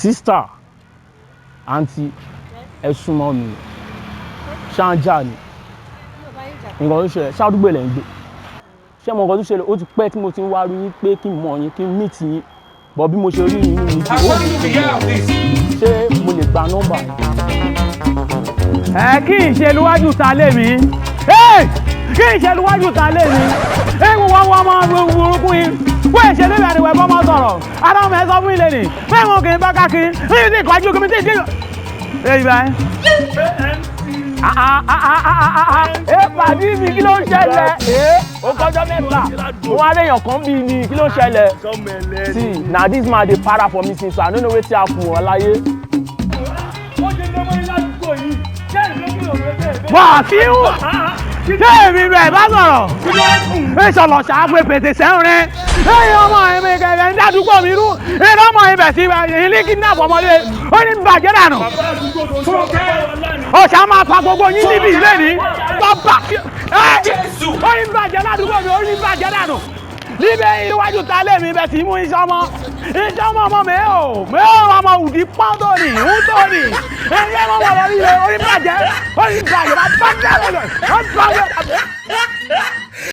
Sister, aunty, ẹ súnmọ́ mi. Ṣáńjà ni nǹkan tó ṣẹlẹ̀, ṣáàdúgbò lẹ̀ ń gbé. Ṣé mo nǹkan tó ṣẹlẹ̀? Ó ti pẹ́ tí mo ti ń wá rí yín pé kí n mọ̀ yín, kí n meet yín, bọ̀ bí mo ṣe rí yín, inú mi dùn. Ó wù mí kí n mọ̀ yín. Ṣé mo lè gba nọ́mbà yín? Ẹ kí n ṣe níwájú ta lé mi, kí n ṣe níwájú ta lé mi. Ẹ wọ́n wọ́n máa burúkú yín, wọ́n ṣe lórí àdìwẹ̀ bọ́ máa sọ̀rọ̀ adáwọn ẹ̀ sọ fún ilé ni bẹ́ẹ̀ wọn kì í bá káàkiri ní ìdí ìkọ́jú kí mi tí ì dé. Ẹ ibà ẹ. Ẹ pàdé mi, kí ló ń ṣẹlẹ̀? Ẹ ó kọjọ́ 3, mo wá léèyàn kan bí ni, kí ló ń ṣẹlẹ̀? See, na this man dey para for me since, so I no know wetin happen ọláyé. Wàsíù, ṣé èmi rẹ̀ bá sọ̀rọ̀? Ẹ sọ̀rọ̀ ṣàpè pètè sẹ́wọ̀n rẹ̀. Ẹ̀yin ọmọ ẹ̀mí kẹ̀kẹ́ ń dádúgbò mi rú. Ẹ̀yin ọmọ ibẹ̀ sí ilé kidnap ọmọdé. Ó ní bàjẹ́ dànù. Ọ̀sà máa pa gbogbo yín níbi ilé ní. Bàbá ó ní bàjẹ́ ládùúgbò mi, ó ní bàjẹ́ dànù. Níbẹ̀ iwájú ta lé mi bẹ̀ sí mú iṣẹ́ ọmọ. Iṣẹ́ ọmọ ọmọ mi ò mi ò ọmọ òdì pọ́ńtò ní ń tó ní. Ẹ̀yin ọmọ ọmọ ilé orí bàjẹ́, orí bàjẹ́ bá bàjẹ́ lọ́dọ̀. Ó bàjẹ́.